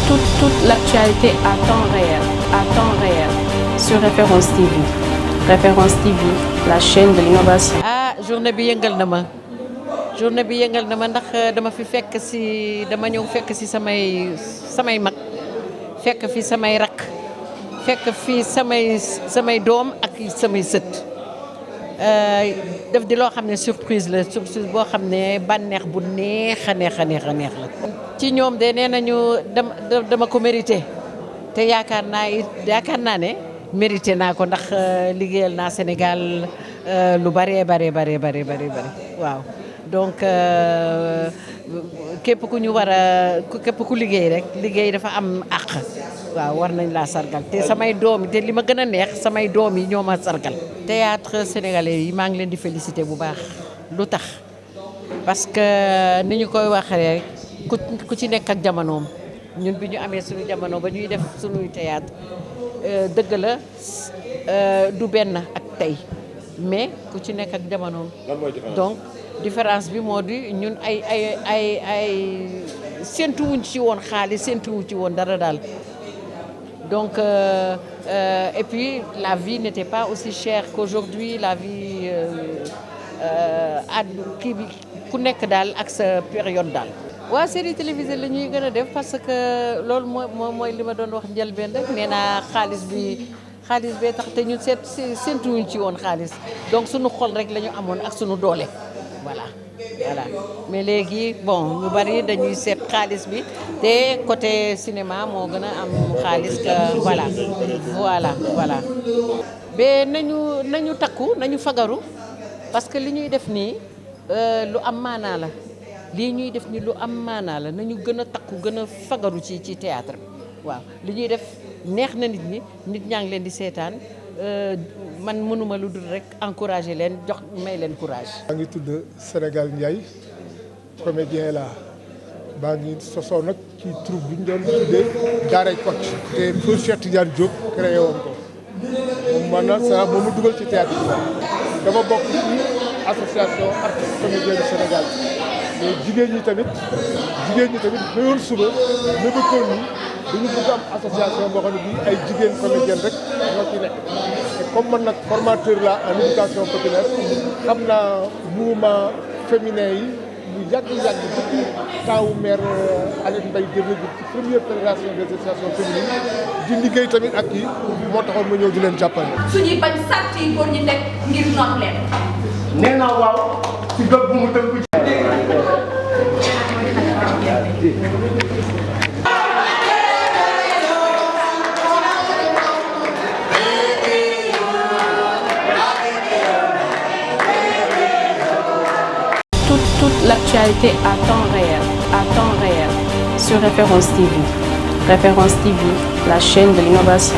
Toute l'actualité à temps réel sur Référence TV. Référence TV, la chaîne de l'innovation. Journée bi yëngal na ma ndax dama ñëw fekk si samay mag fekk fi samay rakk fekk fi samay doom ak samay sët def di loo xam ne surprise boo xam ne bànneex bu neex a neex la ci ñoom de nee nañu dama ko mérité te yaakaar naa ne mérité naa ko ndax liggéeyal naa Sénégal lu bari waaw donc képp ku liggéey rek liggéey dafa am àq waaw war nañ laa sargal te samay doom te li ma gën a neex samay doom yi ñoo ma sargal. théâtre sénégalais yi maa ngi leen di féliciter bu baax lu tax parce que ni ñu koy waxee rek ku ci nekk ak jamonoom ñun bi ñu amee suñu jamono ba ñuy def suñuy théâtre dëgg la du benn ak tey mais ku ci nekk ak jamonoom. donc différence bi moo di ñun ay séentuwuñ ci woon xaalis séentuwuñ ci woon dara daal donc et puis la vie n'était pas aussi chère qu'aujourd'hui la vie kii bi ku nekk daal ak sa période daal. waa série télévisée la ñuy gën a def parce que loolu mooy li ma doon wax njëlbeen rek nee naa xaalis bee tax te ñun séentuwuñ ci woon xaalis donc suñu xol rek la ñu amoon ak suñu doole voilà mais léegi bon ñu bari dañuy seet xaalis bi te côté cinéma moo gën a am xaalis que voilà ba nañu takku nañu fagaru parce que li ñuy def nii lu am maanaa la lii ñuy def ni lu am maanaa la nañu gën a takku gën a fagaru ci théâtre bi waaw li ñuy def neex na nit ñaa ngi leen di seetaan man mënuma lu dul rek encourager leen may leen courage. maa ngi tudd Sénégal Ndiaye comédien la maa ngi sosoo nag ci troupe bi ñu doon tuddee Daaray Kocc te feu Cheikh Tidiane Diop créé woon ko moom maanaam moom mu dugal ci théâtre bi dama bokk ci association artistes comédiens du Sénégal mais jigéen ñi tamit béyoon suba mébatoon ni dañu bëgg am association boo xam ne bii ay jigéen comédienne rek ñoo ci nekk te comme man nag formateur la en éducation populaire xam naa mouvement féminin yi lu yàgg depuis temps wu maire Aline Mbaye Guèye ci première fédération des associations féminines di liggéey tamit ak kii moo taxoon ma ñëw di leen jàppale. suñuy bañ sàrt yi góor ñi nekk ngir noot leen. nee naa waaw ci dëgg bu mu tënku ci. Toute l'actualité à temps réel sur Référence TV. Référence TV, la chaîne de l'innovation.